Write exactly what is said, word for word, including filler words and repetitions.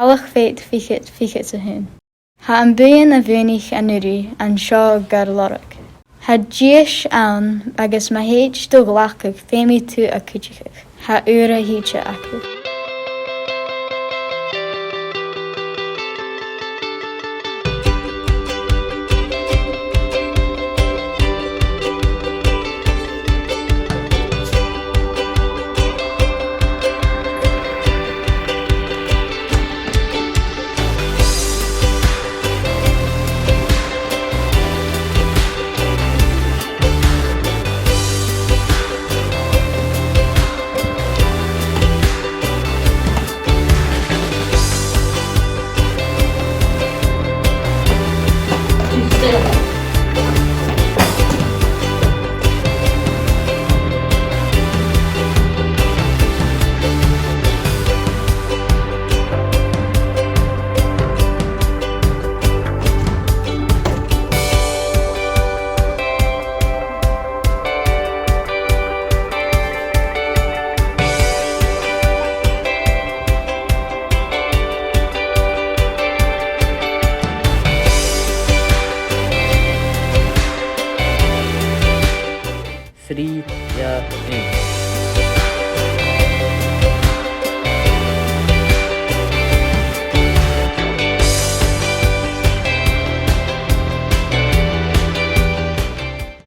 Balach Fead fichead, fichead 's a h-aon. Tha am buidheann a bhuannaich an-uiridh an seo gar lorg. Tha dithis ann agus ma thèid do ghlacadh feumaidh tu a chuideachadh. Tha ùra thìde aca.